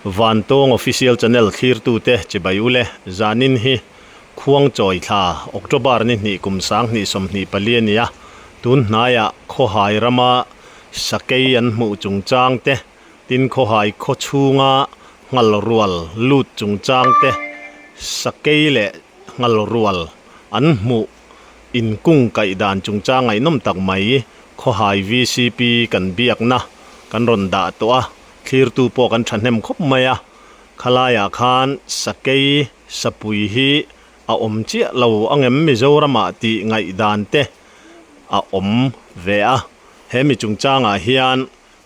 Vantawng Official Channel thlirtute chibai ule zanin hi Khuangchawi thla October ni hnih kum 2024 a ni a, tun hnaiah Khawhai rama sakei an hmuh chungchang te, tin Khawhai khaw chhunga nghal rual lut chungchang te, sakei leh nghal rual an hmuh inkung kaih dan chungchang ngaihnawm tak mai Khawhai VCP kan biakna kan rawn dah tawh a, thlirtu pawh kan thahnem khawp mai a, khalaiah khan sakei sapui hi a awm chiah lo angem Mizoramah tih ngaihdan te a awm ve a, he mi chungchangah hian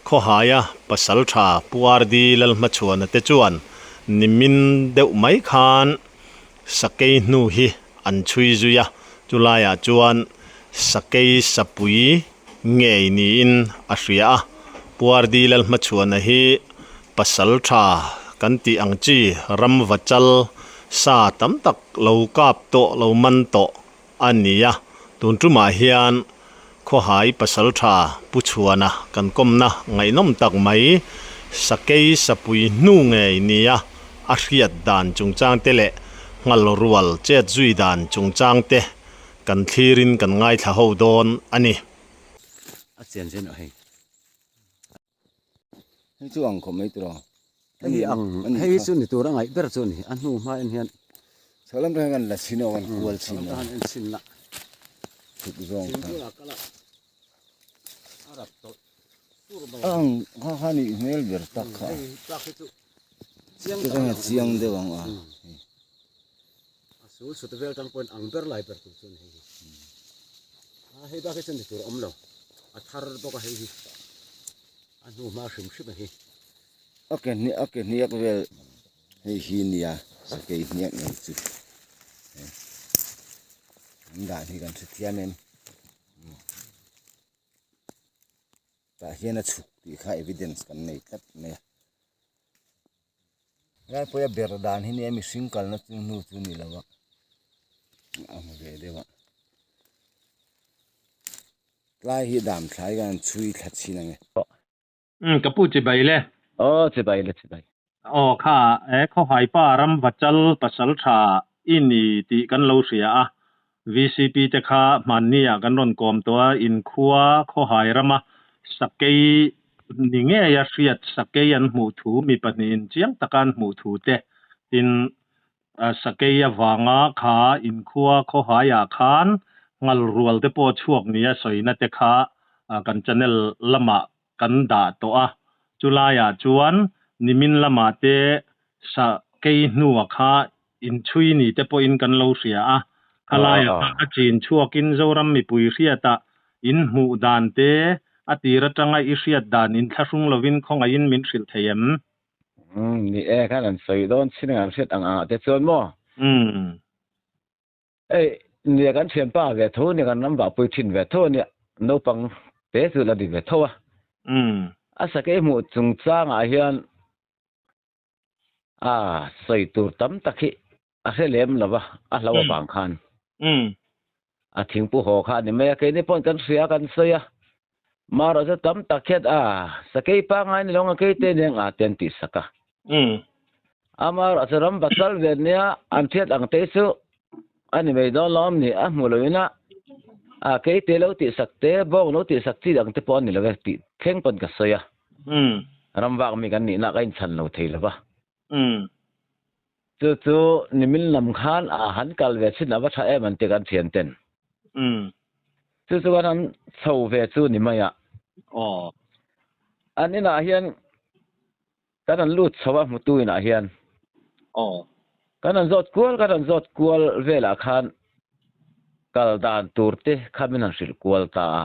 Khawhaia pasal tha Pu RD Lalhmachhuana te chuan nimin deuh mai khan sakei hnu hi an chhui zui a, chulaiah chuan sakei sapui ngei niin a hria a. Pu RD Lalhmachhuana hi pasal tha kan tih ang chi ram vachal sa tam tak lo kap tawh lo man tawh a ni a, tun tumah hian Khawhai pasal tha Pu Chhuana kan kawmna ngaihnawm tak mai sakei sapui hnu ngei nia a hriat dan chungchang te leh nghal rual chet zui dan chungchang te kan thlirin kan ngaithla ho dawn a ni. A chian zen aw hei. Hei chu ang khawp mai tiraw. Hei ang hei chu ni tur a ngaih ber chu a ni a hnu hma en hian. Chho lam te hian kan la chhin aw kan kual chhin aw. En chhin la. Chhuk zawng kha. A rap tawh tur mai. Ang kha kha nih hmel ber tak kha. Hei tak hi chu chiang tak a chiang deuh ang a. A sul sut vel tang pawhin ang ber lai ber tur chu a ni hei hi. A hei bak hi chu ni tur a awm lo. A thar bawk a hei hi. A hnu hma hrim hrim a hi. A ke hniak a ke hniak vel hei hi nia sakei hniak ngei chu. An dan hi kan hrethiam em. Tah hian a chhuk tih kha evidence kan nei tlat mai a. Lai pawia ber dan hi nia mihring kalna chu hnu chu ni lo a a hmu ve deuh a tlai hi dam thlai kan chhui thla chhin ang e. Umm ka pu chibai le. Aw chibai le chibai. Aw kha e khawhai pa ram vachal pasal tha i ni tih kan lo hria a VCP te kha hmanni ah kan rawn kawm tawh a inkhua khawhai rama sakei ni ngeia hriat sakei an hmuh thu mi pahnihin chiang taka an hmuh thu te tin sakei avanga kha inkhua khawhaiah khan nghal rual te pawh chhuak nia sawina te kha kan channel lamah kan dah tawh a, chulaiah chuan nimin lamah te sakei hnuah kha inchhui ni te pawhin kan lo hria a, khalaiah kha a chin chhuakin Zoram mipui hriatah in hmuh dan te a tir atanga i hriat dan inthlahrung lovin khawngaihin min hrilh thei em? Umm ni e, khan an sawi dawn chin ang an hriat ang angah te chuan maw? Umm. Ei, nia kan thianpa ve tho nia kan ram vahpui thin ve tho ania, naupang te chu la ni ve tho a. A sakei hmuh chungchangah hian a sawi tur tam tak hi a hre lem lo va, a hlo avang khan. A thingpu haw kha a ni mai a, keini paw'n kan hria a kan sawi a, marawh chu tam tak hian a sakei pangngai ni lo ang a keite nen a te an tihsak a. Amarawh chu ram pasal ve nia an hriat ang te chu a ni mai dawn lo am ni, a hmu loin a a keite lo tihsak te, bawng lo tihsak chi ang te pawh a ni lo e tih thleng pawn ka sawi a. Ram vak mi kan nihna ka inchhan lo thei lo va. Chu chu nimin lam khan a han kal ve chin a va tha em an ti kan thian ten. Chu chu kan han chho ve chu ni mai a. An inah hian kan han lut chho a hmutu inah hian. Kan han zawt kual kan han zawt kual velah khan kal dan tur te kha min han hrilh kual ta a.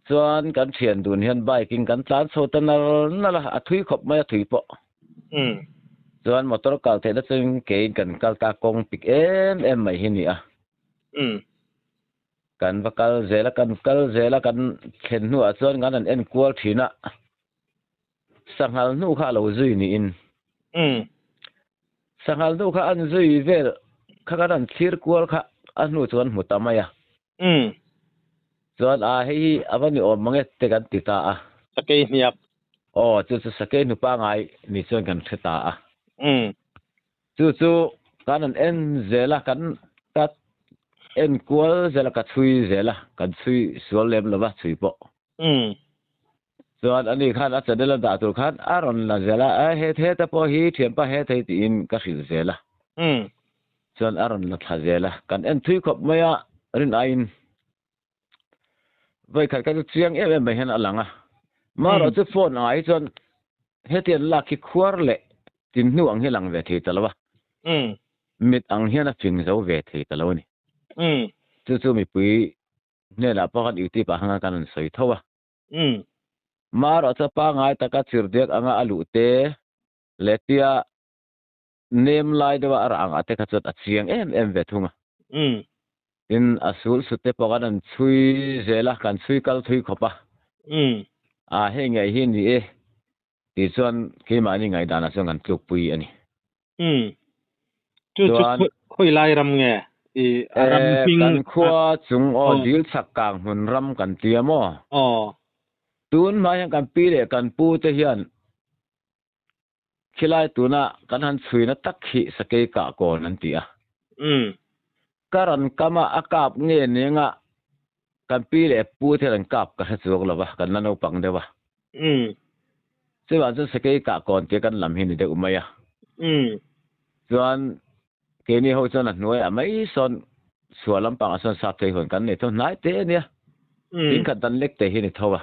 Chuan kan thian dun hian bike in kan tlan chho ta nal nal a, a thui khawp mai a thui pawh. Chuan motor kal theihna chuan keiin kan kal ta kawng pik em em mai hi ni a. Kan va kal zel a, kan kal zel a, kan thlen hnuah chuan kan han en kual thin a, sanghal hnu kha a lo zui niin. Sanghal hnu kha an zui vel kha kan han thlir kual kha a hnu chu kan hmu ta mai a. Chuan a hei hi a va ni awm mang e te kan ti ta a. Sakei hniak. Aw chu chu sakei hnu pangai ni chuan kan hre ta a. Chu chu kan han en zel a, kan ka en kual zel a, ka chhui zel a, kan chhui sual lem lo va chhui pawh. Chuan ani khan a channel a dah tur khan a rawn la zel a, a he heta pawh hi thianpa he thei tiin ka hrilh zel a. Chuan a rawn la thla zel a, kan en thui khawp mai a, rin aiin Vawikhat ka chu chiang em em mai hian a lang a. Marawh chu phone angah hi chuan hetiang lak hi khuar leh tin hnu ang hi a lang ve thei ta lo a. Mit ang hian a fing zo ve thei ta lo a ni. Chu chu mipui hnenah pawh khan YouTube ah khan kan rawn sawi tho a. Marawh chu pangngai taka chirhdiak anga a luh te leh tia Nem lai deuha a rah angah te kha chuan a chiang em em ve thung a. Tin, a sul sut te pawh kan han chhui zel a, kan chhui kal thui khawp a. A, hei ngei hi ni e tih chuan keimahni ngaihdanah chuan kan tlukpui a ni. Chu chu khawi lai ram nge? I a ram hming. Kan khua chung aw dil chhak kang hmun ram kan tia maw? Tun hma hian kan pi leh kan pu te hian Khilai tuna kan han chhuina tak hi sakei kah kawn an ti a. Ka rawn kam a, a kap nge nenga kan pi leh pu te hian an kap ka hre chuang lo va, kan la naupang deuh a. Chuvang chuan sakei kah kawn tia kan lam hi ni deuh mai a. Chuan keini ho chuan a hnuaiah mai sawn chhuah lampangah sawn sap thei huan kan nei tho hnai te a nia. Thingkhat dan lek te hi ni tho a.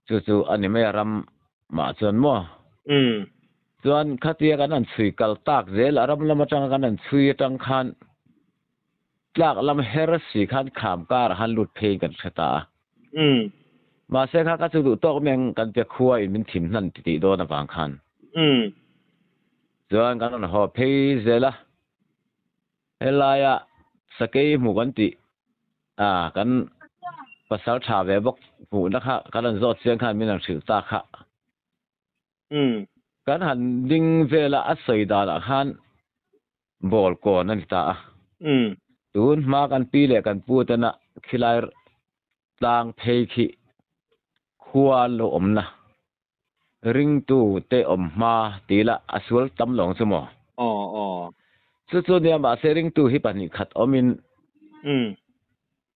Chu chu a ni mai a ram mah chuan maw? Chuan khatia kan han chhui kal tak zel a ram lam atanga kan han chhui atang khan tlak lam her si khan kham kar ah khan lut phei in kan hre ta a. Mahse kha ka chu duh tawk meng kan pe khua in min thim hnan ti tih dawn avang khan. Chuan kan rawn haw phei zel a, helaia sakei hmuh kan tih A, kan pasal tha ve bawk hmuhna kha kan han zawt chiang khan min han hrilh ta kha. Kan han ding vela a sawi danah khan ball kawn a ni ta a. Tun hma kan pi leh kan pu tena khilai tlang phei khi khua an lo awmna ringtu te awm hma tih lah a sual tam lo ang chu maw? Aw aw. Chu chu nia mahse ringtu hi pahnih khat awmin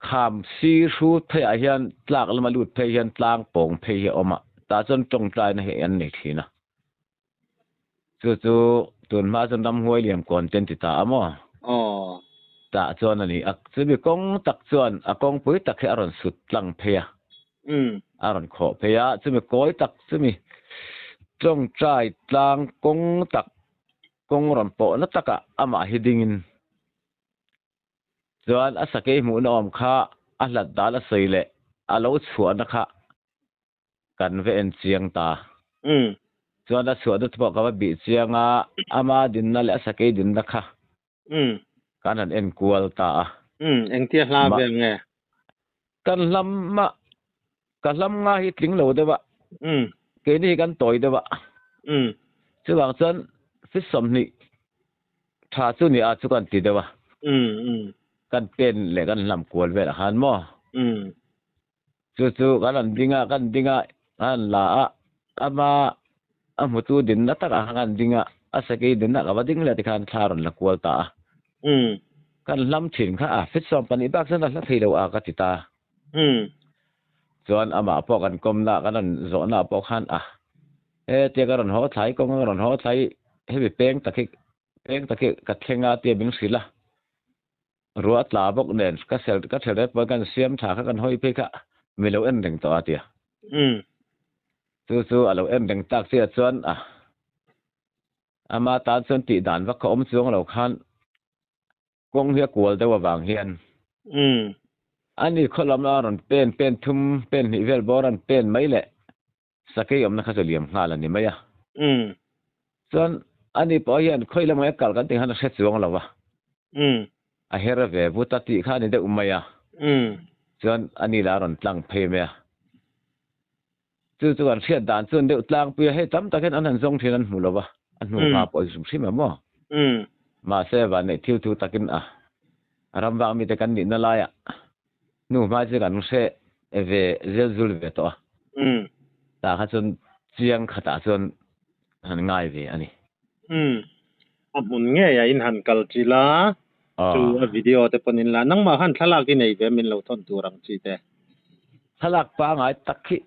kham si hrut pheiah hian tlak lama lut phei hian tlang pawng phei hi a awm a, tah chuan tawngtaina hi an nei thin a. Chu chu tun hma chuan ramhuai liam kawn te an ti ta a maw? Aw. Tah chuan a ni a, chumi kawng tak chuan a kawngpui tak hi a rawn sut tlang phei a. A rawn khawh phei a, chumi kawi tak chumi tawngtai tlang kawng tak kawng rawn pawhna takah amah hi dingin chuan a sakei hmuhna awm kha a hlat dan a sawi leh a lo chhuahna kha kan va en chiang ta. Chuan a chhuahna te pawh ka va bih chiang a, ama dinna leh a sakei dinna kha kan han en kual ta a. Engtia hla vel nge? Kan hlam a, ka hlam nga hi tling lo deuh a, keini hi kan tawi deuh a. Chuvang chuan fit 20 tha chu ni a chu kan ti deuh a. Kan pen leh kan hlam kual velah khan maw? Chu chu kan han ding a, kan ding a, kan han la a, ama a hmutu dinna takah khan kan ding a, a sakei dinna ka va ding leh tikhan thla rawn la kual ta a. Kan hlam thin kha a fit 12 bak chuan a hla thei lo a ka ti ta. Chuan amah pawh kan kawmna kan rawn zawhna pawh khan a he tia ka rawn haw thlai kawng ka rawn haw thlai hemi peng tak hi peng tak hi ka thleng a tia min hrilh a. Ruah tla bawk nen ka sel ka thel rep pawn kan siam tha kha kan hawi phei kha mi lo en reng tawh a tia. Chu chu a lo en reng tak chiah chuan a ama tan chuan tih dan vak kha awm chuang lo khan kawng hi a kual deuh avang hian ani khaw lam a rawn pen pen thum pen hnih vel bawr an pen mai leh Sakei awmna kha chu liam nghal a ni mai a. Chuan ani pawh hian khawi lamah nge kal kan tih khan a hre chuang lo a. A her ve vut a tih kha a ni deuh mai a. Chuan ani lah a rawn tlang phei mai a. Chu chu kan hriat dan chuan deuh tlangpui a, hei tam tak hian an han zawng thin an hmu lo va, a hnu hma pawh a hrim hrim em aw. Mahse vanneih thil thu takin a ram vang mite kan nihna laiah hnu hma chu kan hre ve zel zul ve tawh a. Tah kha chuan chiang khatah chuan han ngai ve a ni. Umm. A hmun ngei a in han kal chil a, chu a video te pawn in la. Nangmah khan thlalak i nei ve min lo thawn tur ang chi te. Thlalak pangai tak hi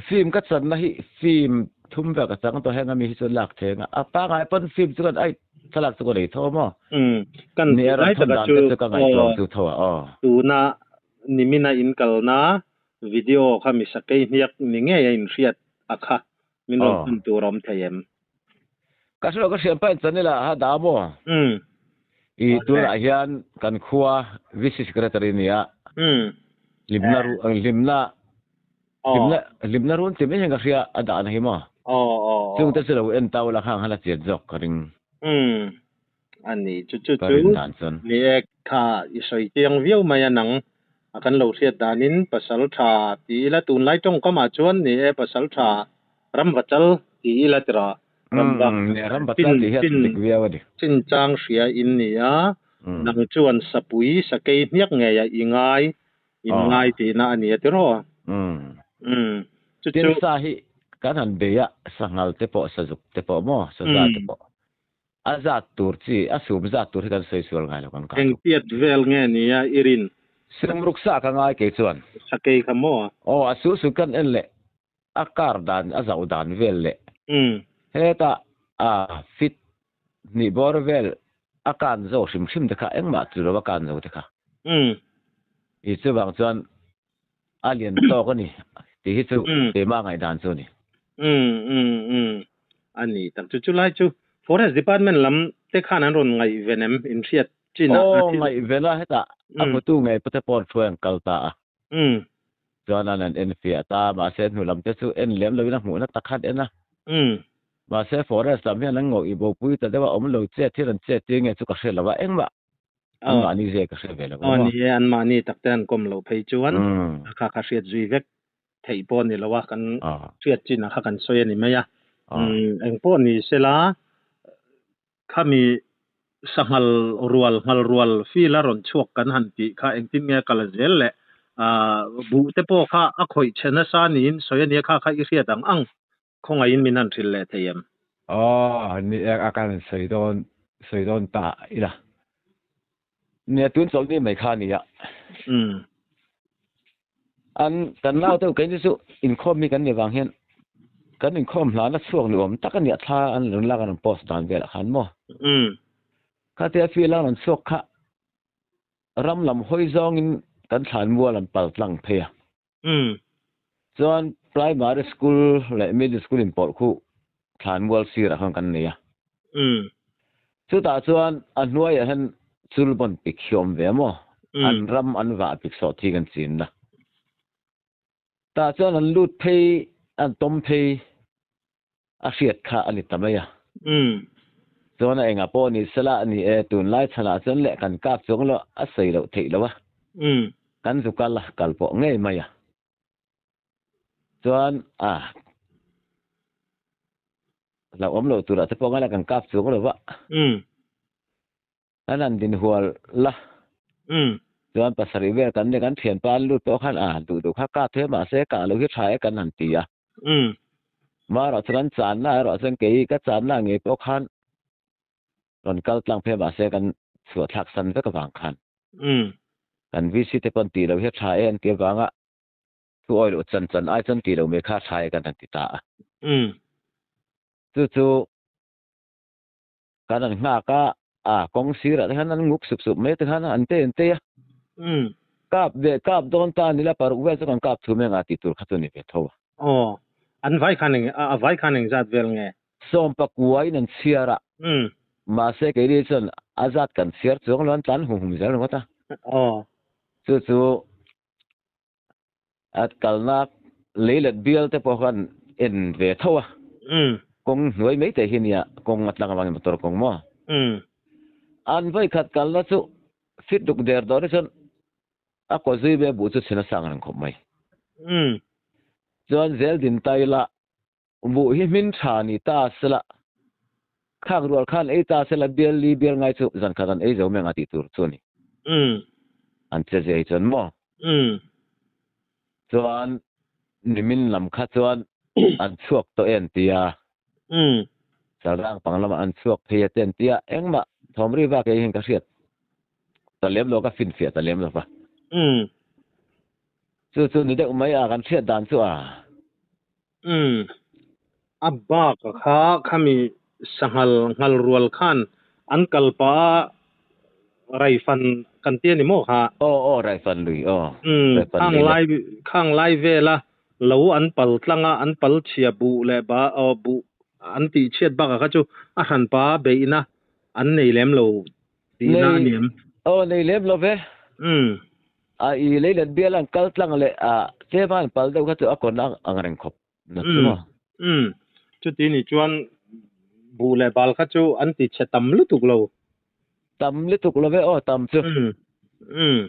film ka channa hi film thum vel ka chang tawh heng ami hi chuan lak thei anga a pangai pawn film chu kan ai thlalak chu ka nei tho maw. Umm. Kan Ni a rawn lai thawn taka dan chu te chu ka ngaihtuah aw ang chu tho a aw. Tuna nimina in kalna Video kha mi sakei hniak ni ngei a inhriat a kha min rawn hman tur a awm thei em? Ka hre lo, ka hriat pahin channel ah ha dah maw? I tunah hian kan khua VC Secretary ni a, hlimna hlimna hlimna hlimna run chi mai hian ka hria a dahna hi maw? Chungte chu lo en ta ula khang khan a chian zawk ka ring. A ni, chu chu chu ni e, kha i sawi chiang viau mai a nang a kan lo hriat danin pasal tha ti ila tunlai tawngkamah chuan ni e pasal tha ramvachal ti ila tira ramvak chin chin chinchang hria in ni a, nang chuan sapui sakei hniak ngei a i ngai in ngai tihna a ni a tiraw? Umm chu chu. Tin sa hi kan han bei a, sanghal te pawh sazuk te pawh maw saza te pawh A zat tur chi, a sum zat tur hi kan sawi sual ngai lo kan kah Eng tuk. tiat vel nge nia i rin? Sum ruk sa ka ngai kei chuan. Sakei kha maw? Aw, a su su kan en leh a kar dan, a zauh dan vel leh hetah a fit hnih bawr vel a kan zo hrim hrim te kha engmah chu lo a kan zo te kha. I chuvang chuan a lian tawk a ni tih hi chu keimah ngaihdan chu a ni. Umm umm umm a ni tak chu chulai chu Forest Department lam te khan an rawn ngaihven em in hriat chin ah Aw ngaihven a hetah a hmutu ngei pawh te pawh an hruai an kal ta a. Umm. Chuan an an en fiah ta mahse hnu lam te chu en lem loin a hmuhna tak khan en a. Umm. Mahse Forest lam hian an ngawih bopui ta deuh a awm lo chet hian an chet tir nge chu ka hre lo a engmah An mahni zia ka hre ve lo maw? Aw ni e, an mahni tak te an kawm loh phei chuan a kha kha hriat zui vek theih pawh a ni lo a, kan hriat chin ah kha kan sawi a ni mai a. Eng pawh ni sela khami sanghal rual nghal rual field a rawn chhuak kan han tih kha engtin nge a kal zel le buh te pawh kha a khawih chhe nasa niin sawi a nia kha kha i hriat ang ang Khawngaihin min han hrilh leh thei em? Aw, ni e, a kan sawi dawn, sawi dawn ta ila. Nia, tun chawlhni mai kha a nia. Umm. An, kan nau te keini chu inkhawm mi kan nih vang hian kan inkhawm hlana chhuak ni awm tak a nia thla an rawn lak an rawn post dan velah khan maw. Umm. Khatia field a rawn chhuak kha ram lam hawi zawngin kan thlan mual an pal tlang phei a. Umm. Chuan primary school leh middle school in pawlh khu thlanmual sirah khan kan nei a. Umm. Chutah chuan a hnuaiah hian chulbawn pik hi awm ve maw? An ram an vah pik sawh thi kan chinna. Tah chuan an lut phei, an tawm phei a hriat kha a ni ta mai a. Umm. Chuan a engah pawh ni sela a ni e, tunlai chhanah chuan leh kan kap chuang lo a sawi loh theih lo a. Umm. Kan zu kal a, kal pawh ngei mai a. Chuan a hlauhawm loh turah te pawh ngaila kan kap chuang lo va. Umm. Kan han din hual la. Umm. Chuan pasarih vel kan nia kan thianpa an lut pawh khan a duh duh kha kap he mahse kah loh hi tha e kan han ti a. Umm. Marawh chu kan channa erawh chuan kei ka channa ngei pawh khan rawn kal tlang phei mahse kan chhuah thlak san vek avang khan. Umm. Kan VC te pawn tih loh hi tha e an ti avanga thu awi loh chan chan ai chuan tih loh mai kha tha e kan han ti ta a. Umm. Chu chu Kan an nghak a, a kawng sirah te khan an nguk sup sup mai te khan an te an tei a. Umm. Kap ve, kap dawn ta nila paruk vel chu kan kap thum eng a tih tur kha chu ni ve tho a. Aw, an vai khan eng, a vai khan eng zat vel nge? Sawm pakua in an chhiar a. Umm. Mahse keini chuan a zat kan chhiar chuang lo an tlan hum hum zel ringawt a. Aw. Chu chu A kalna lei let bial te pawh khan en ve tho a. Umm. Kawng hnuai mai te hi nia, kawng a tlang avangin motor kawng maw? Umm. An vawi khat kalna chu fit duk der dawn hi chuan a kaw zui ve buh chu chhin a sang reng khawp mai. Umm. Chuan zel din ta ila buh hi hmin tha ni ta sela, khak rual khan ei ta sela bial li bial ngai chu zan khat an ei zo mai anga tih tur chu a ni. Umm. An che zia hi chuan maw? Umm. Chuan nimin lam kha chuan. An chhuak tawh e an ti a. Chalrang pang lamah an chhuak phei a te an ti a, engmah thawm ri vak ei hian ka hriat ta lem lo, ka finfiah ta lem lo va. Chu chu ni deuh mai a, kan hriat dan chu a. A bak a kha khami sanghal nghal rual khan an kal pah a raifan kan ti a ni maw kha? Aw aw raifan lui aw. Raifan lui le. Khang lai vela lo an pal tlang a an pal chhia buh leh ba aw buh an tih chhiat bakah kha chu a hranpa beihna an nei lem lo tihna a ni em? Aw nei lem lo ve. A i leilet bial an kal tlang leh a tlem a an pal deuh kha chu a kawn ang reng khawp na chu maw? Umm chuti ni chuan buh leh bal kha chu an ti chhe tam lutuk lo. Tam lutuk lo ve aw tam chu. Umm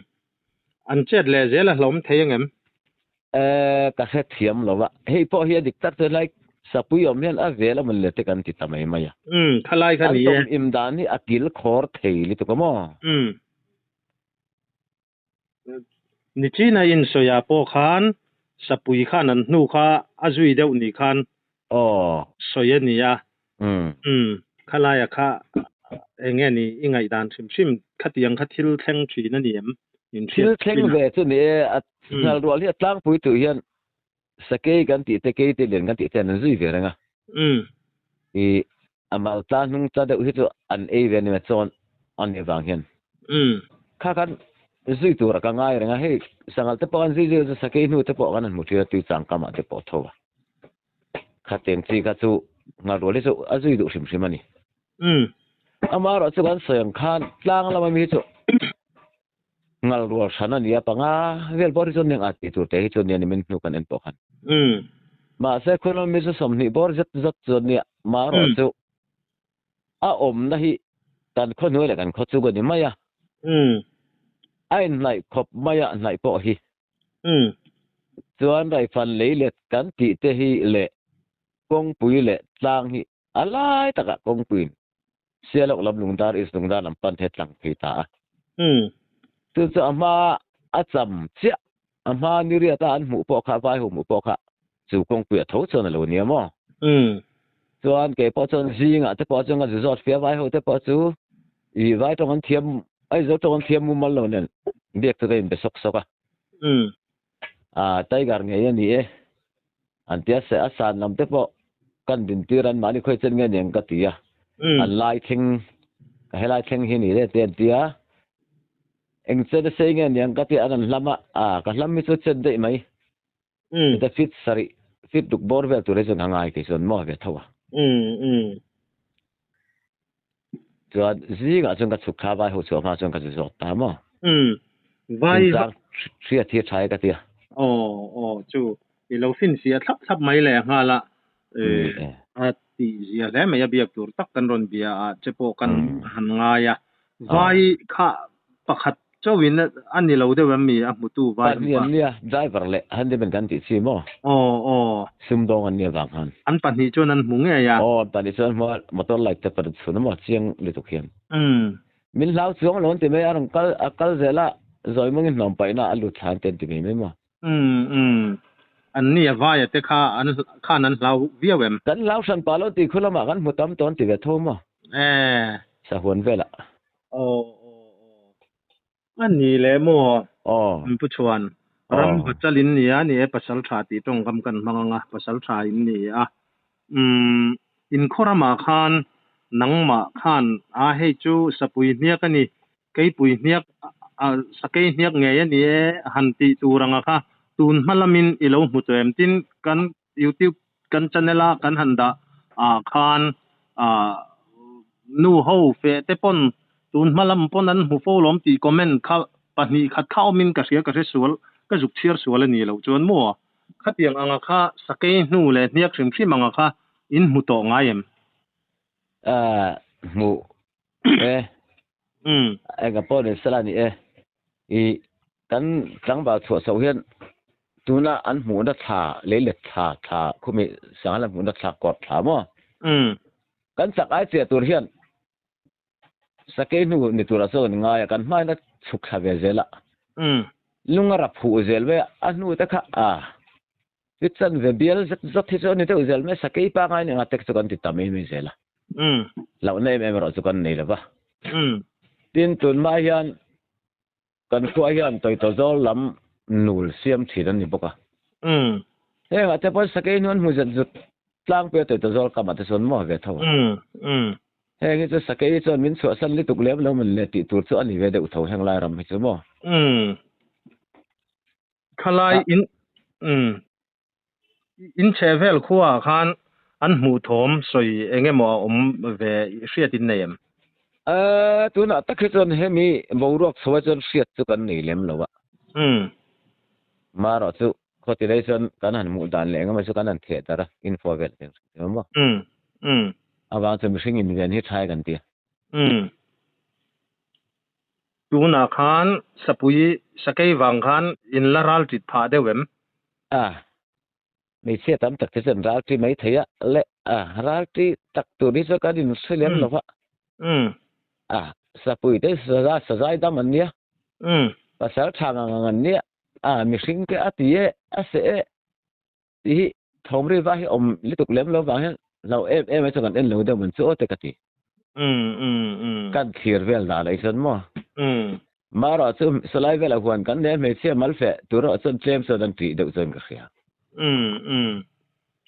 an chet leh zel a hlawm thei angem? Eh ka hre thiam lo va, hei pawh hi a dik tak chuan lai sapui awm hian a vel a mawn le te kan ti ta mai mai a. Umm khalai kha ni e. An tawm im dan hi a kil khawr thei lutuk a maw? Umm Nichina insawiah pawh khan sapui khan an hnu kha a zui deuh ni khan sawi a ni a. Umm, khalaia kha eng nge ni i ngaihdan hrim hrim khatiang kha thil thleng thin a ni em? In hriat Thil thleng ve chu ni e, a hnal rual hi a tlangpui tuh hian sakei kan tih te, keite lian kan tih te an zui ve reng a. I A mal tla hnung tla deuh hi chu an ei ve a ni mai chuan a nih vang hian kha khan zui tur a ka ngai reng a, hei sanghal te pawh an zui zui a chu sakei hnu te pawh kan han hmu thin a tui chang kamah te pawh a tho a, kha teng chi kha chu nghal rual hi chu a zui duh hrim hrim a ni. Amaherawh chu kan sawi ang khan tlang lama mi hi chu nghal rual hran a ni a, panga vel bawr hi chuan eng a tih tur te hi chu nia ni min hnu kan en pawh khan. Mahse khawilawm mi chu 20 bawr zet zet chu a nia, marawh chu a awmna hi kan khaw hnuai leh kan khaw chug a ni mai a, a inhnaih khawp mai a hnaih pawh hi. Chuan raifan lei let kan tih te hi leh kawngpui leh tlang hi a lai takah kawngpuiin Sialawk lam Lungdar East Lungdar lam pan he tlang phei ta a. Chu chu a hma a cham chiah, a hma ni riat a an hmuh pawh kha, vai ho hmuh pawh kha chu kawngpui a tho chuan a lo nia maw? Chuan kei pawh chuan zingah te pawh chuan ka zu zawt fia vai ho te pawh chu i vai tawng an thiam, Aizawl tawng an thiam mumal lo nen biak chu ka inbe sawk sawk a. A tiger ngei a ni e. An tia se a san lam te pawh kan din tir an mahni khawi chen nge niang ka ti a. An lai thleng ka helai thleng hi ni le te an tia. Eng chen a sei nge niang ka ti a an an hlam a, a ka hlam hi chu chen daih mai. Heta feet sarih feet ruk bawr vel tur hi chuan ka ngai kei chuan maw ve tho a. Chuan zingah chuan ka chhuk thla vai ho chhuah hma chuan ka zu zawt ta maw? Vai Chungchang hriat hi a tha e ka ti a. Aw aw chu i lo finfiah thlap thlap mai leh nghal a a tih zia hle mai a biak tur tak kan rawn bia ah che pawh kan han ngai a. Vai kha pakhat Chauhin a ni lo deuh em mi a hmutu vai Pahnih an nia, driver leh handyman kan tih chi maw? Aw aw. Sumdawng an nia vang khan. An pahnih chuan an hmu ngei a. Aw an pahnih chuan an hmu a, motor light te pawh chhun a maw chiang lutuk hian. Min hlau chuang lo an ti mai a, a rawn kal a kal zel a, zawi mawngin hnawm paihna a lut thla an ti an ti mai mai maw? An nia vaia te kha an khan an hlau viau em? Kan hlau hran pah lo tih khu lamah kan hmu tam tawh an ti ve tho maw? Sahuan velah. Aw aw aw. A ni leh maw? Aw. An pu chuan ram vachal in ni a, ni e pasal tha tih tawngkam kan hmang ang a, pasal tha in ni a. Umm in khaw ramah khan nangmah khan a hei chu sapui hniak a ni, keipui hniak a sakei hniak ngei a ni e han tih tur anga kha tun hma lamin i lo hmu tawh em? Tin kan YouTube kan channel a kan han dah ah khan ah nu ho feh te pawn tun hma lam pawn an hmu fo lawm tih comment kha pahnih khat kha awmin ka hria ka hre sual ka zuk chhiar sual a ni loh chuan maw khatiang anga kha sakei hnu leh hniak hrim hrim anga kha in hmu tawh ngai em? Ah hmu e enga pawh ni sela ni e i kan tlangval chhuah chhoh hian Tuna an hmuhna thla, leilet thla, thla khumi sanghal an hmuhna thla kawr thla maw? Kan chak ai chiah tur hian sakei hnu ni turah chuan kan ngai a, kan hmain a chhuk thla ve zel a, lung a rap huh zel mai a, a hnu te kha a. Fit chanve bial zet zawt hi chu a ni deuh zel mai, sakei pangai nen a tek chu kan ti ta mai mai zel a. Hlauhna em em erawh chu kan nei lo va. Tin, tunhma hian kan khua hian Tawitawzawl lam nul siam thin an ni bawk a. Hengah te pawn sakei hnuan hmu zet zut tlangpui a Tawitawzawl kamah te chuan maw ve tho a. Heng hi chu sakei chuan min chhuahsan lutuk lem lo man le tih tur chu a ni ve deuh tho heng lai ram hi chu maw. Khalai in umm in chhe vel khua ah khan an hmuh thawm sawi eng emaw a awm ve hriat in nei em? Aaa tunah tak hi chuan hemi boruak chho ah chuan hriat chu kan nei lem lo a. Umm. Marawh chu khawti lei chuan kan han hmuh dan leh eng emaw chu kan han theh darh a, info vel te hriat maw? Umm umm. Avang chu mihring inven hi tha e kan ti a. Umm. Tunah khan sapui sakei vang khan in la ral tit phah deuh em? A, hmeichhia tam tak te chuan ral ṭi mai thei a, le a, ral ṭi tak tur hi chuan kan inhre lem lo va. A, sapui te saza sazai dam an nia, pasal ṭha ngang ang an nia, a, mihring te a ti e, a seh e tih hi thawm ri va hi awm lutuk lem lo vang hian hlauh em em ai chuan kan en lo deuh man chu aw te ka ti. Kan thlir vel dah leh chuan maw? Marawh chu salai velah huan kan nei a hmeichhia mal feh tur erawh chuan tlem chuan an tih deuh chuan ka hria.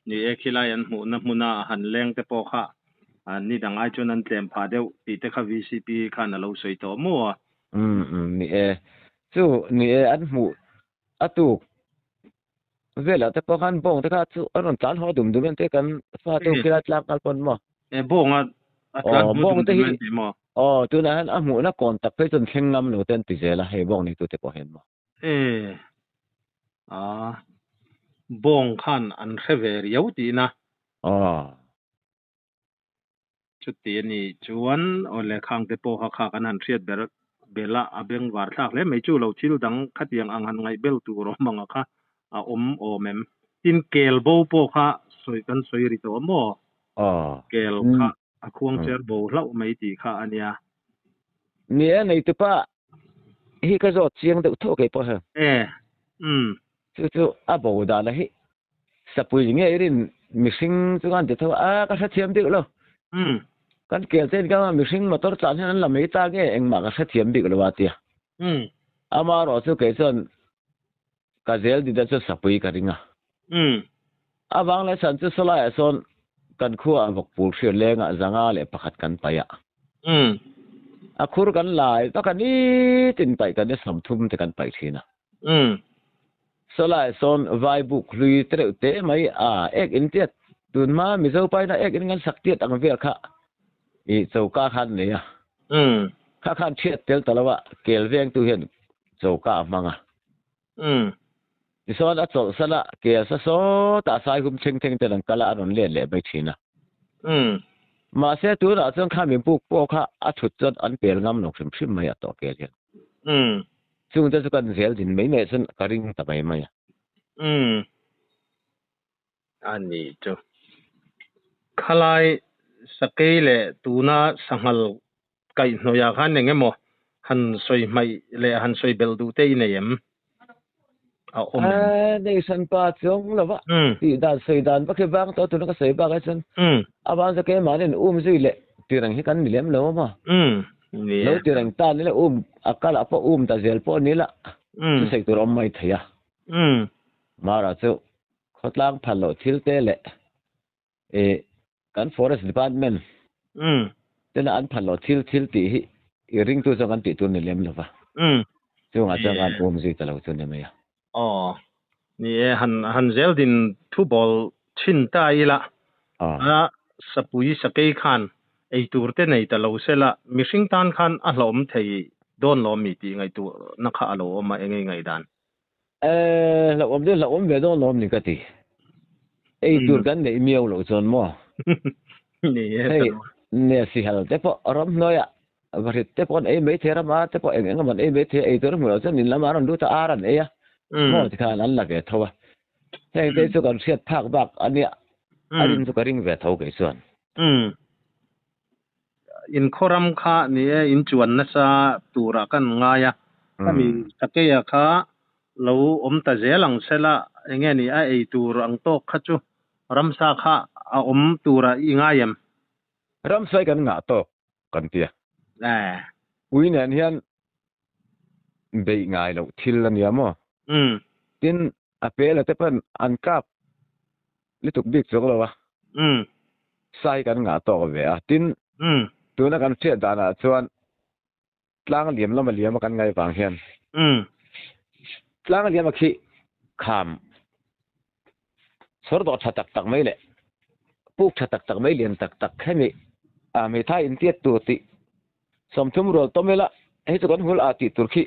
Ni e, khilai an hmuhna hmuna han leng te pawh kha ni dang ai chuan an tlem phah deuh tih te kha VCP khan a lo sawi tawh maw a? Ni e, chu ni e an hmuh a tuk Velah te pawh khan bawng te kha chu a rawn tlan haw dum dum em te kan fa te khilai tlang nghal pawn maw? E bawng a a tlan haw dum dum em ti maw? Aw tunah hian a hmuhna kawn tak phei chuan thleng ngam lo te an ti zel a hei bawng neitu te pawh hian maw? E a bawng khan an hre ve riau tihna. Aw. Chuti a nih chuan awle khangte pawh kha kha kan han hriat ber bel a, a bengvar thlak hle mai. Chu lo thil dang khatiang ang han ngaih bel tur awm ang a kha a awm awm em? Tin, kel bo pawh kha sawi kan sawi ri tawh maw? Kel kha a khuang cher bo hlauh mai tih kha a nia. Ni e, neitupa hi ka zawt chiang deuh tho kei pawh hian. E, umm. Chu chu a bo dan a hi Sapui nge i rin mihring chu kan ti tho a, ka hrethiam bik lo. Kan kel te in ka mihring motor tlan hian an la mai ta nge engmah ka hrethiam bik lo a tia. Amaherawh chu kei chuan ka zel dida chu sapui ka ring a. A vang leh chhan chu sawlaiah sawn kan khua ah vawkpul hriat lengah 501 kan paih a. A khur kan lai vak a nitin paih kan i 30 te kan paih thin a. Sawlai sawn vai buk hlui te reuh te mai a, ek in tiat tun hma Mizo paina ek in kan sak tiat ang vel kha i choka khan a nei a. Kha khan thiat tel ta lo a, kel vengtu hian choka a hmang a. Tichuan a chawlh san a, kel sa sawtah sai hum thleng thleng ten an kal a, a rawn let leh mai thin a. Mahse tunah chuan kha min buk pawh kha a thut chuan an pel ngam lo hrim hrim mai a tawh kel hian. Chungte chu kan zel din mai mai chuan ka ring ta mai mai a. Umm. A ni chu. Khalai sakei leh tuna sanghal kaihhnawih ah khan eng emaw han sawi hmaih leh han sawi belh duh te i nei em? A awm em? Aaa nei hran pa chuang lo va. Tih dan sawi dan vak hi vang tawh tuna ka sawi bak ah chuan a vang chu keimahni in um zui leh tireng hi kan ni lem lo a maw? Ni Lo ti reng ta ni la um a kal ah pawh um ta zel pawh ni la chu sawi tur a awm mai thei a. Mara chu khawtlang phal loh thil te leh ih kan forest department tena an phal loh thil thil tih hi i ringtu chuan kan tih tur ni lem lo va. Chungah chuan kan um zui ta lo chu ni mai a. Aw, ni e, han han zel din thu bawl thin ta ila, a sapui sakei khan ei tur te nei ta lo sela, mihring tan khan a hlauhawm thei dawn lo ami tih ngaihtuahna kha a lo awm a, eng nge ngaihdan? E, hlauhawm chu hlauhawm ve dawn lo ami ka ti. Ei tur kan neih miau loh chuan maw? Ni e, Hei, ne sihal te pawh ramhnuaiah Vahrit te pawh an ei mai thei a, rama te pawh eng eng emaw an ei mai thei a, ei tur a hmuh loh chuan in lamah an rawn lut a, ar an ei a, maw tikhan an la ve tho a. Heng te chu kan hriat phak bak a nia, a rin chu ka ring ve tho kei chuan. In khawram kha ni e, in chuan nasa turah kan ngai a, khami Sakeia kha. Lo awm ta zel ang sela, enge ni a ei tur ang tawk kha chu ramsa kha a awm tura i ngai em? Ramsa hi kan ngah tawk kan ti a. Eh. Ui nen hian beih ngai loh thil a nia maw? Umm. Tin, a pela te pawn an kap lutuk bik chuang lo a. Umm. Sa hi kan ngah tawk ve a. Tin, Umm. tuna kan hriat danah chuan Tlang liam lama liama kan ngaih vang hian tlang liama khi kham chhawr dawh tha tak tak mai leh puk tha tak tak mai lian tak tak hemi a hmeithai intiat tur tih 30 rual tawm ila hei chu kan hul a tih tur khi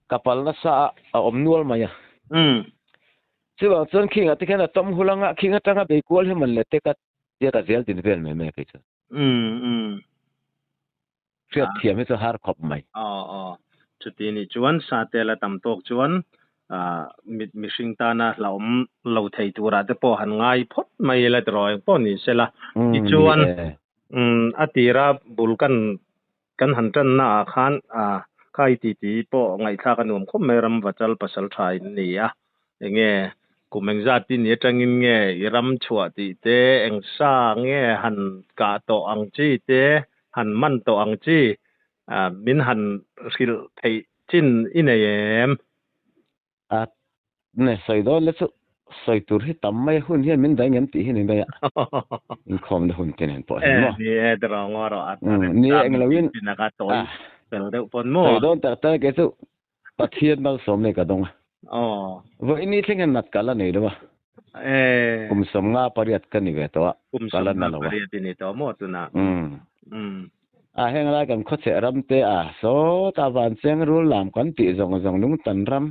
ka pal nasa a a awm nual mai a. Chuvang chuan khingah te khian a tawm hul anga khing atanga bei kual hi man leh te ka tia ka zel din vel mai mai a kei chuan. Hriat thiam hi chu har khawp mai. Aw aw. Chuti nih chuan sa tel a tam tawk chuan mit mihring tana hlauhawm lo thei turah te pawh han ngai phawt mai ila tiraw eng pawh ni sela. Tichuan a tira bul kan kan han tanna ah khan khai titi pawh ngaihthlak a nuam khawp mai ram vachal pasal tha in ni a. Enge kum engzat i ni atangin nge i ram chhuah tih te, eng sa nge han kah tawh ang chi te, han man tawh ang chi min han hrilh theih chin i nei em? A ne sawi dawn le chu sawi tur hi tam mai hun hian min daih ngem tih hi ni mai a, inkhawmna hun te nen pawh hian maw? Ni e, tiraw ngaw rawh a, Ni e englo in a tawi fel deuh pawn maw? Sawi dawn tak tak kei chu Pathian malsawm nei ka dawng a. Aw. Vawiin thleng hian nat ka la nei lo a. Eh. Kum 58 ka ni ve tawh a. Kum Ka la na lo a. 58 i ni tawh maw tunah? Umm. Umm. A heng lai kan khawchheh ram te a sawtah Vancheng rul lam kan tih zawng zawng lungtan ram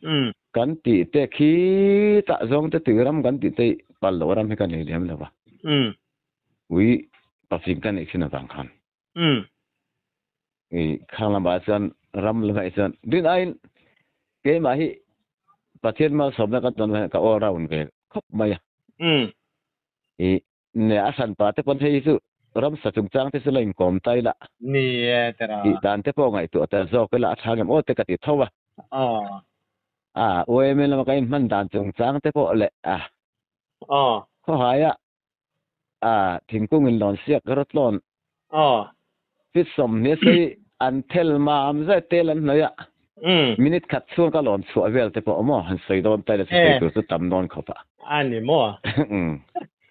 Umm. kan tih te khitah zawng te tui ram kan tih te pal loh ram hi ka nei lem lo a. Umm. Ui pafing ka neih thin avang khan. Umm. I khang lamah chuan ram lamah chuan din aiin keimah hi Pathian malsawmna ka tawn hian ka all round ve khawp mai a. Umm. I ne a hran pa te pawn hei hi chu ramsa chungchang te chu la inkawm ta ila. Ni e tira. Tih dan te pawh ngaihtuah tel zawk ila a tha ngem aw te ka ti tho a. Aw. A UMA lama ka inhman dan chungchang te pawh leh a. Aw. Khawhaia A thingkung in lawn siak rawt lawn. Aw. Fit 20 sei an thel mam zai tel an hnawih a. Minute khat chhung ka lawn chhuah vel te pawh maw han sawi dawn ta ila chu sawi tur chu tam dawn khawp a. A ni maw?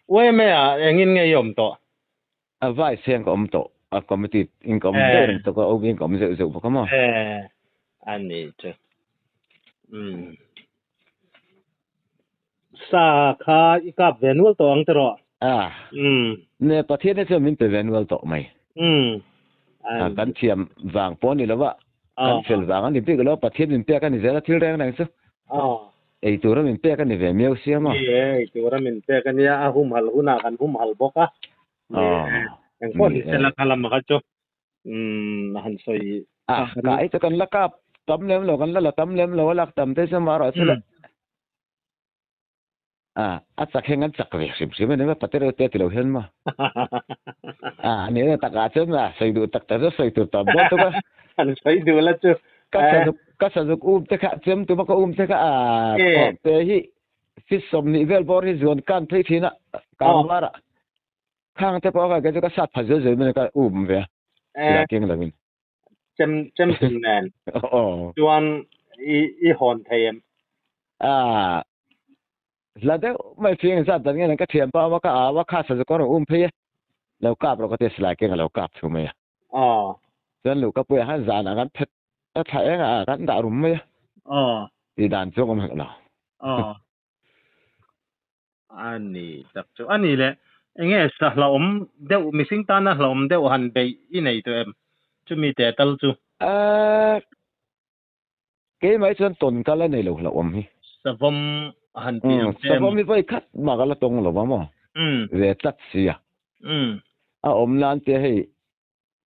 Uaime ah engin nge i awm tawh? A vice hian ka awm tawh. A committee in ka awm deuh reng tawk a, OB in ka awm zeuh zeuh bawk a maw? A ni chu. Umm. Sa kha i kap ve nual tawh ang tiraw? A. Umm. Ne Pathian hi chuan min pe ve nual tawh mai. Umm. A kan thiam vang pawh a ni lo a, kan fel vang a ni bik lo, Pathian min pek a ni zel a thil reng reng chu. Ei tura min pek a ni ve miau sia maw? Ni e, ei tura min pek a nia, a humhalh hunah kan humhalh bawk a. Ni e, engpawh ni sela kha lam kha chu umm han sawi A, ka ei chu kan la kap tam lem lo, kan la la tam lem lo a lak tam te chu amaherawhchu chu le. A, a chak hian kan chak ve hrim hrim a ni maw, pate reuh te ti lo hian maw. A, ni e takah chuan a sawi duh tak tak chu sawi tur tam dawn tuk a. An sawi duh la chu. Ka sazuk, ka sazuk um te kha, chem tuma ka um te kha a, kawh te hi fit 20 vel bawr hi zuan kan phei thin a, kang var ah. Khang te pawh kha kei chu ka sat pha zui zui mai ka um ve a, silai keng lovin. Chem chem tum nen. Aw. Chuan i i hawn thei em? A hla deuh mai fing zat dan nge ka thiam pa awm a ka au a kha sa chu ka rawn um phei e. Lo kap rawh ka tia silai keng a lo kap thu mai a. Aw. Chuan luh ka puia khan zanah kan phet a thla eng a kan dah rum mai a. Aw. Tih dan chu a awm hek lo. Aw. A ni tak chu. A ni le, enge sa hlauhawm deuh, mihring tana hlauhawm deuh han beih i nei tawh em? Chumi teh tal chu. Ahh, keimah hi chuan tawn kal a nei lo hlauhawm hi. Savawm han tih ang che emaw? Savawm hi vawi khat mah ka la tawng lo va maw? Ve tlat sia. A awm nan te hei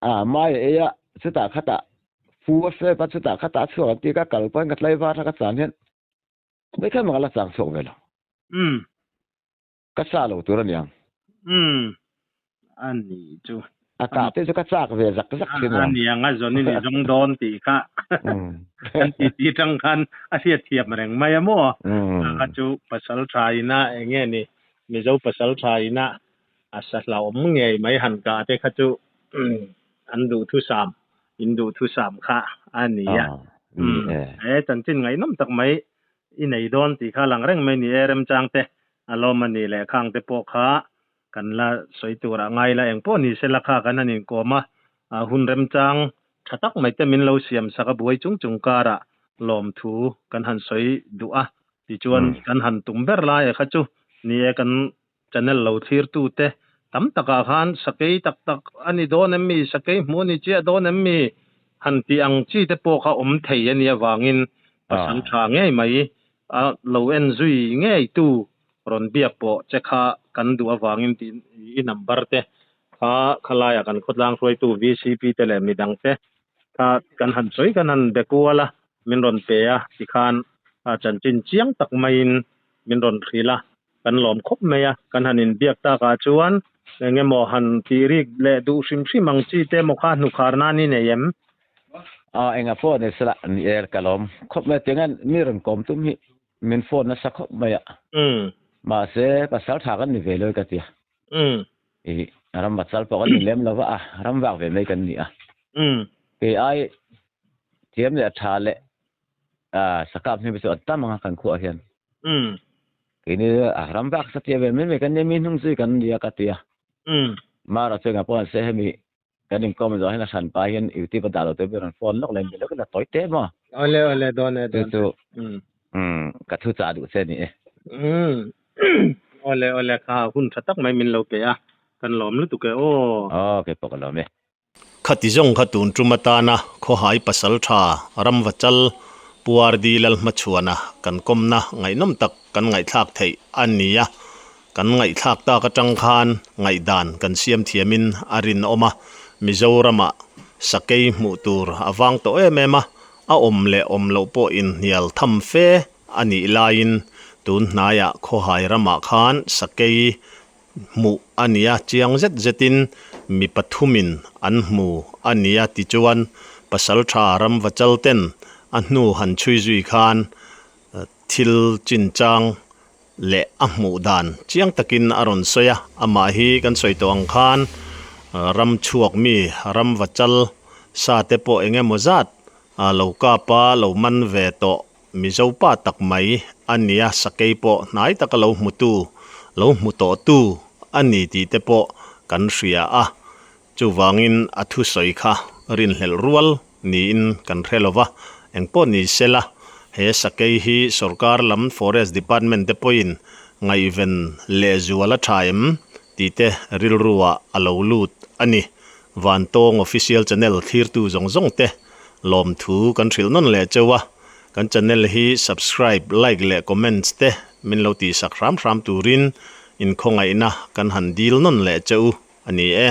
A mai a ei a, chutah khatah fu a fep a, chutah khatah a chhuak an ti ka kal pawn ka tlaivar kha ka chan hian Mai khan mah la chang chhuak ve lo. Umm. Ka sa lo tur a niang. Umm. A ni chu. A kah te chu ka chak ve zak zak thin a niang a zawn in i zawng dawn tih kha kan ti ti tang khan a hriat thiam reng mai a maw kha chu pasal tha ina enge ni Mizo pasal tha ina a sa hlauhawm ngei mai han kah te kha chu an duhthusam in duhthusam kha a ni a he chanchin ngaihnawm tak mai i nei dawn tih kha lang reng mai ni e remchang te a lawm a ni leh khang te pawh kha kan la sawi tur ah ngai la eng pawh ni sela kha kan han inkawm a, hun remchang tha tak mai te min lo siam sak a buai chung chung karah lawmthu kan han sawi duh a tichuan kan han tum ber lai e kha chu ni e kan channel lo thlir tu te tam takah khan sakei tak tak a ni dawn em mi sakei hmuh a ni chiah dawn em mi han tih ang chi te pawh kha awm thei a nih avangin pasal tha ngei mai a lo en zui ngei tu rawn biak pawh che kha kan duh avangin tih i number te kha khalaia kan khawtlang hruaitu VCP te leh midang te kha kan han sawi kan han be kual a, min rawn pe a tikhan chanchin chiang tak maiin min rawn hrilh a, kan lawm khawp mai a, kan han inbiak takah chuan eng emaw han tih rik leh duh hrim hrim ang chi te emaw kha hnukhar nan i nei em? Aw enga pawh ni sela ni e ka lawm khawp mai tinge mi rawn kawm tum hi Min phone nasa khawp mai a. Mahse, pasal tha kan ni ve lo ka ti a. I ram pasal pawh kan ni lem lo va a, ram vak ve mai kan ni a. Kei ai thiam leh tha leh sakap hming chu an tam ang a kan khuah hian. Keini ram vak satia ve mai mai kan nia, mi hnung zui kan ni a ka ti a. Mara chu engah pawh an se hemi Kan inkawm zawh hian a hran pa hian YouTube a dah lo te ber an phone lawk leh mi lawk in a tawi teh maw? Awle awle dawn e dawn e. Chu ka thu chah duh che ni e. Awle awle kha hun tha tak mai min lo pe a kan lawm lutuk e aw. Aw kei pawh ka lawm e. Khati zawng kha tun tum atana Khawhai Pasaltha Ramvachal Pu RD Lalhmachhuana kan kawmna ngaihnawm tak kan ngaihthlak theih a ni a. Kan ngaihthlak tak atang khan ngaihdan kan siam thiamin a rinawm a, Mizoramah sakei hmuh tur a vang tawh em em a, a awm leh awm loh pawh inhnial tham fe a nih laiin tun hnaiah Khawhai ramah khan sakei hmuh a ni a, chiang zet zetin mi pathumin an hmu a ni a tichuan Pasaltha Ramvachal ten a hnu han chhui zui khan thil chinchang leh a hmuh dan chiang takin a rawn sawi a, amah hi kan sawi tawh ang khan ram chhuak mi ram va chal sa te pawh eng emaw zat lo kap a lo man ve tawh Mizo pa tak mai a nia sakei pawh hnai taka lo hmu tu lo hmu tawh tu a ni tih te pawh kan hria a chuvangin a thusawi kha rinhlelh rual niin kan hre lo va, engpawh ni sela, he sakei hi sorkar lam Forest Department te pawhin ngaihven lehzual a tha em tih te rilruah a lo lut a ni. Vantawng Official Channel thlirtu zawng zawng te lawmthu kan hrilh nawn leh cheu a, kan channel hi subscribe, like leh comments te min lo tihsak hram hram turin inkhawngaihna kan han dil nawn leh cheu a ni e.